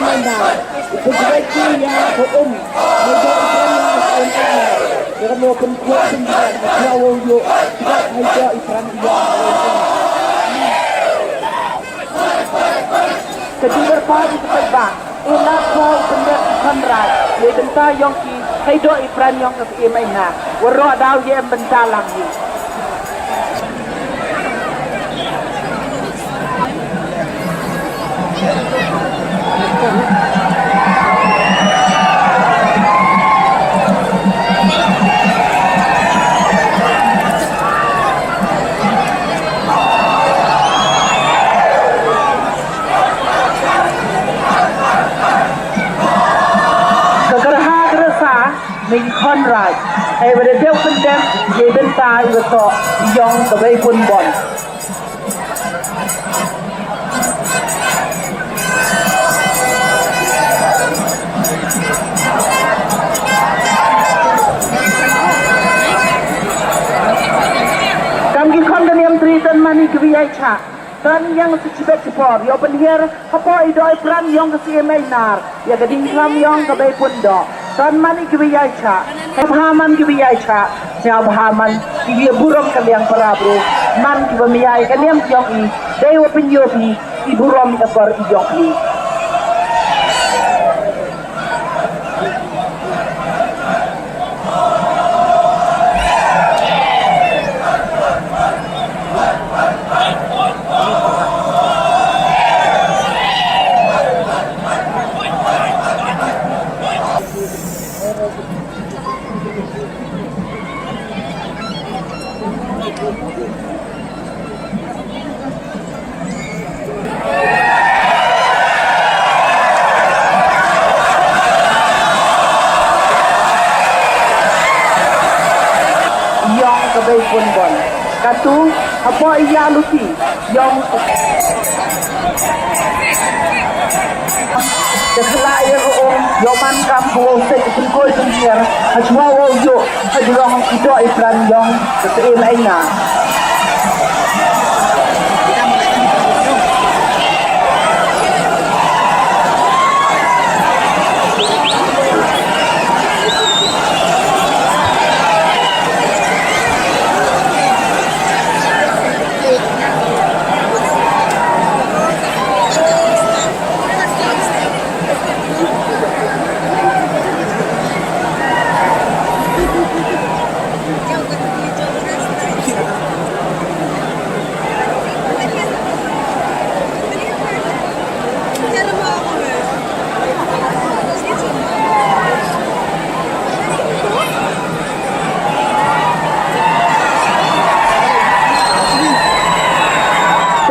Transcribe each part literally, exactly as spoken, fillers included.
Ynda, u pynjrei ki ya ka um, hei doh i pran yong ka Syiem Einar. Ya ka mo pynkhooid pynjrei, ka khraw wow yoh, chibak hei doh i pran yong ka Syiem Einar. Ka jingkyrpad i ka paidbah, i na khraw pyndep i khon raij, yei bynta yong ki, hei doh i pran yong ka Syiem Einar. Waroh daw ya em bynta lang hi. Ka kyrha kyrsa, na ki khon raij. Hei wa da dep pyndep, yei bynta i wa toh, yong ka bei pun bon. Kam ki khon ka Niamtre toh man i ki wi yai chah. Toh yang sa chibet chipor, yow pynhiar, hapoh i doh i pran yong ka Syiem Einar, ya ka ding khlam yong ka bei pun doh. Toh man i ki wi yai chah, sñiawbha man ki wi yai chah, sñiawbha man ki wi burom ka liang para bru, man ki wa mih yai ka niam yong i, dei wa pynyoo phi, i burom i ka por i yong i. Yong ka bei pun bon. Katu, hapoh i ya luti, yong ka khla ya ka um, yow man kam ko wow sek pynkhooid pynhiar, hachwa wow yoh, hajrong i doh i pran yong ka Syiem Einar.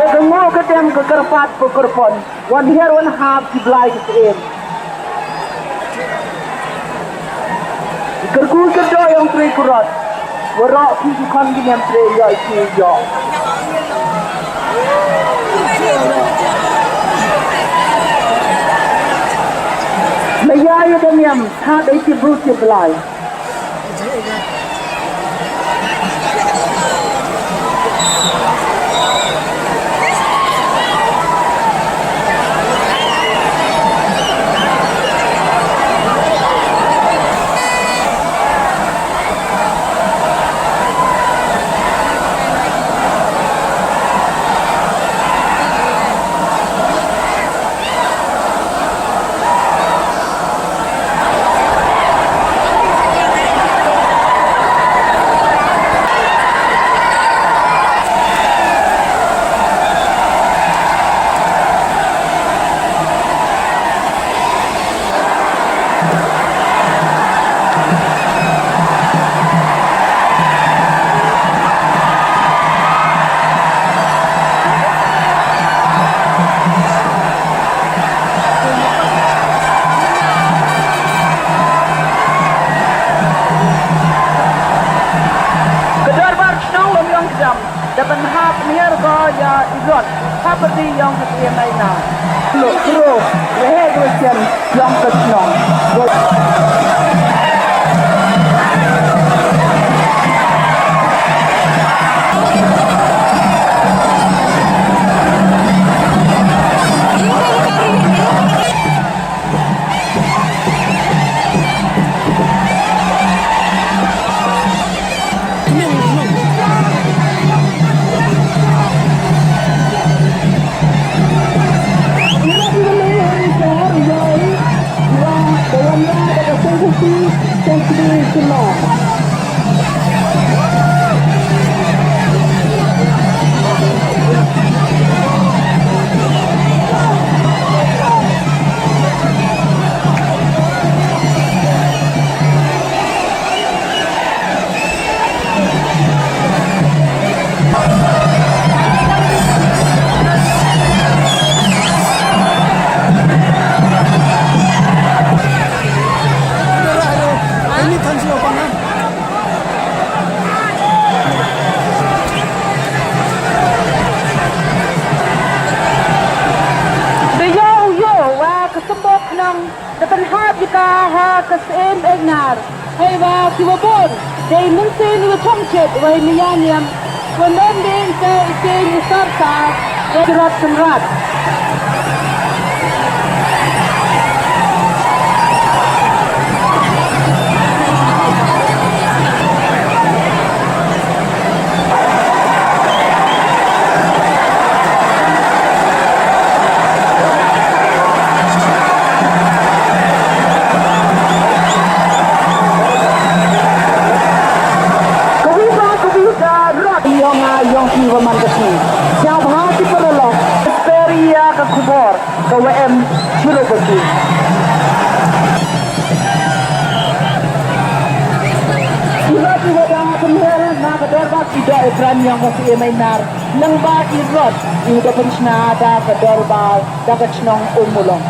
Te ka ngooh ka dem ka kyrpad ka kyrpon, wan hiar wan hap ki blai ki syiem. Kyrkhu kyrdoh yong Tre Kurot. Waroh phi ki khon ki Niamtre yoh i ki yoh. Maya ya ka niam, ha dei ki bru ki blai. Ka dorbar chnong Lumyongkdam da pynhap miar ko ya i rot ha pyrdi yong ka Syiem Aina. Lo, bro, rehe ko sian yong ka chnong. Wa bun, dei mynsiem wa chongchit, wa i maya niam, wa nang dei te i te i sar sa, wa rat kan rat. Ka wi ba ka wi da rot yong a yong ki wa man ka sngi. Siang bha ki paralok. Speria ka khubor ka wa em chiro ba ki. Ki wa ki wa da pynhel na ka dorbar ki da e pran yong ka si e mai nar. Nang ba i rot i da pynchna da ka dorbar da ka chnong Ummulong.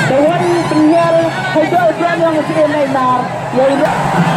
Ka wan pynhiar hei doi brand yong si e mai nar. Yei ra.